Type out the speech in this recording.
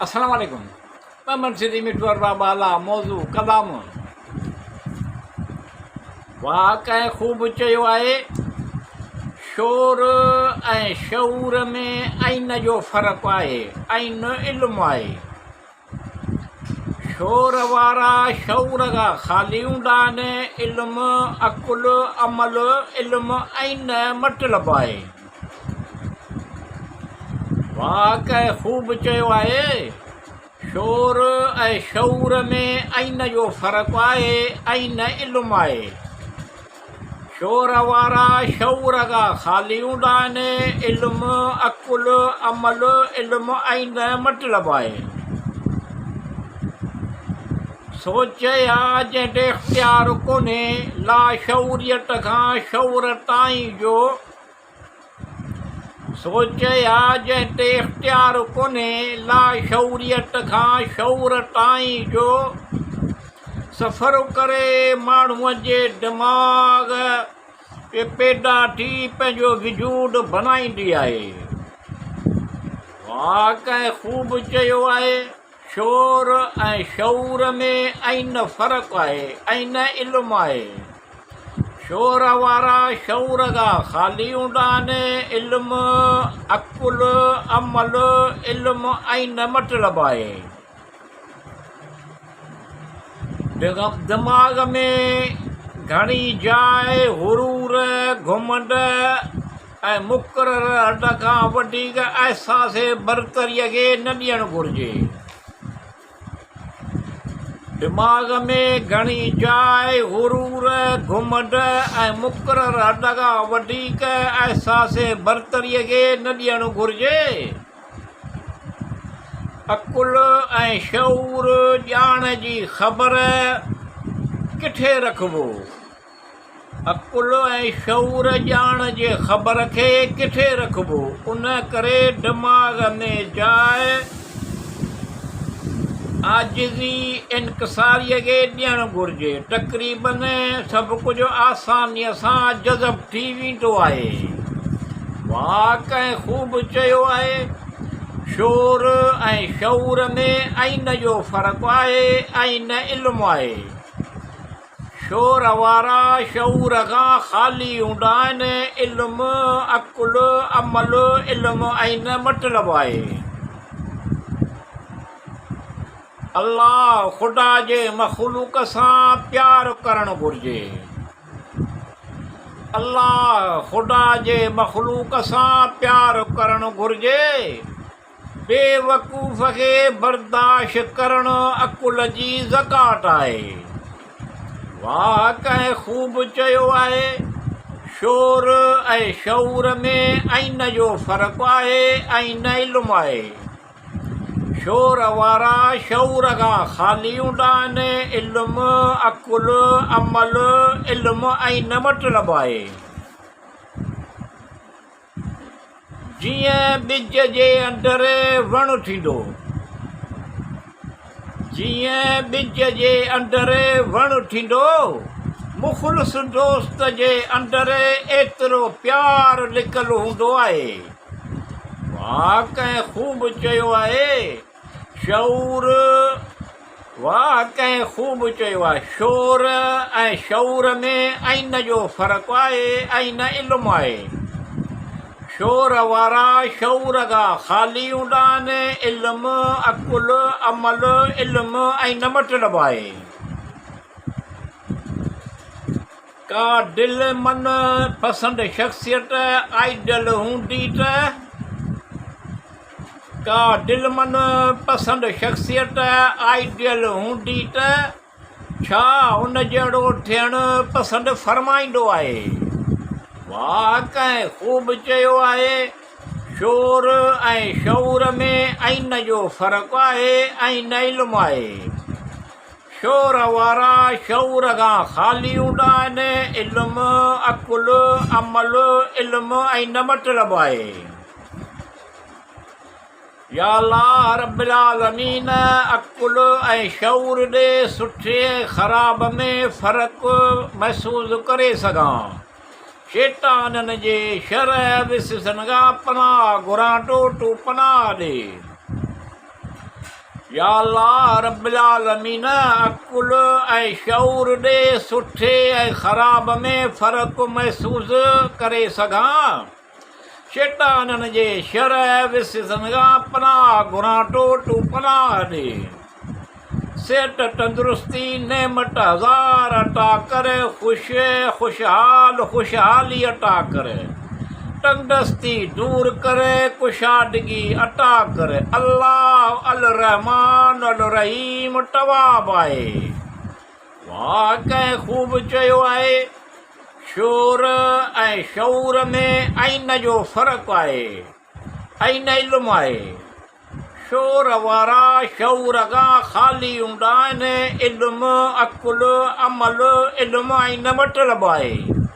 السلام عليڪم محمد سنڌي مٺو ارباب اعليٰ موضوع ڪلام واهه ڪنهن خوب چيو آهي شور ۽ شعور ۾ عين جو فرق آهي عين علم آهي شور وارا شعور کان خالي هوندا آهن علم عقل عمل علم عين مطلب آهي واهه ڪنهن خوب چيو آهي، شور ۽ شعور ۾ عين جو فرق آهي، عين علم آهي. شور وارا شعور کان خالي هوندا آهن، علم، عقل، عمل، علم عين مطلب آهي. سوچ يا جنهن تي اختيار ڪونهي، لاشعوريت کان شعور تائين جو سوچ يا جنهن تي اختيار ڪونهي، لاشعوريت کان شعور تائين جو سفر ڪري ماڻهوء جي دماغ ۾ پيدا ٿي پنهنجو وجود بنائيندي آهي. واهه ڪنهن خوب چيو آهي، شور ۽ شعور ۾ عين فرق آهي، عين علم آهي. شور وارا شعور کان خالي هوندا آهن، علم، عقل، عمل، علم عين مطلب آهي. دماغ ۾ گهڻي جاء غرور، گهمنڊ ۽ مقرر حد کان وڌيڪ احساس برتريء کي نه ڏيڻ گهرجي. دماغ ۾ گهڻي جاء غرور، گهمنڊ ۽ مقرر حد کان وڌيڪ احساس برتريء کي نه ڏيڻ گهرجي. عقل ۽ شعور ڄاڻ جي خبر ڪٿي رکبو؟ عقل ۽ شعور ڄاڻ جي خبر کي ڪٿي رکبو؟ ان ڪري دماغ ۾ جاء عاجزي انڪساريء کي ڏيڻ گهرجي. تقريباً سڀ ڪجهه آسانيء سان جذب ٿي ويندو آهي. واهه ڪنهن خوب چيو آهي، شور ۽ شعور ۾ عين جو فرق آهي، عين علم آهي. شور وارا شعور کان خالي هوندا آهن، علم، عقل، عمل، علم عين مطلب آهي. الله، خدا جي مخلوق سان پيار ڪرڻ گهرجي. الله، خدا جي مخلوق سان پيار ڪرڻ گهرجي. بي وقوف کي برداشت ڪرڻ عقل جي زڪوات آهي. واهه ڪنهن خوب چيو آهي، شور ۽ شعور ۾ عين جو فرق آهي، عين علم آهي. شور وارا شعور کان خالي هوندا آهن، علم، عقل، عمل، علم عين مطلب آهي. جيئن ٻج جي اندر وڻ ٿيندو. جيئن ٻج جي اندر وڻ ٿيندو، مخلص دوست جي اندر ايترو پيار لڪل هوندو آهي. واهه ڪنهن خوب چيو آهي، شعور واهه ڪنهن خوب چيو آهي، شور ۽ شعور ۾ عين جو فرق آهي، عين علم آهي. شور وارا شعور کان خالي هوندا آهن، علم، عقل، عمل، علم عين مطلب آهي. ڪا دل من پسند شخصيت آئيڊيل هوندي ته ڪا دل من پسند شخصيت آئيڊيل هوندي ته ڇا ان جهڙو ٿيڻ پسند فرمائيندو آهي؟ واهه ڪنهن خوب چيو آهي، شور ۽ شعور ۾ عين جو فرق آهي، عين علم آهي. شعور وارا شعور کان خالي هوندا آهن، علم، عقل، عمل، علم ۽ نه مطلب آهي. يا الله رب العالمين عقل ۽ شعور ڏي سٺي ۽ خراب ۾ فرق محسوس ڪري سگهان. شيطانن جي شر ۽ وسوسن کان پناهه گهران ٿو، تون پناهه ڏي. يا الله رب العالمين عقل ۽ شعور ڏي سٺي ۽ خراب ۾ فرق محسوس ڪري سگهان. شيطانن جي شر ۽ وسوسن کان پناهه گهران ٿو تون پناهه ڏي. صحت تندرستي نعمت هزار عطا ڪر خوش خوشحال خوشحالي عطا ڪر تنگدستي دور ڪر ڪشادگي عطا ڪر الله الرحمان الرحيم تواب آهي. واهه ڪنهن خوب چيو آهي. شور ۽ شعور ۾ عين جو فرق آهي. عين علم آهي. شور وارا شعور کان خالي هوندا آهن. علم، عقل، عمل، علم عين مطلب آهي.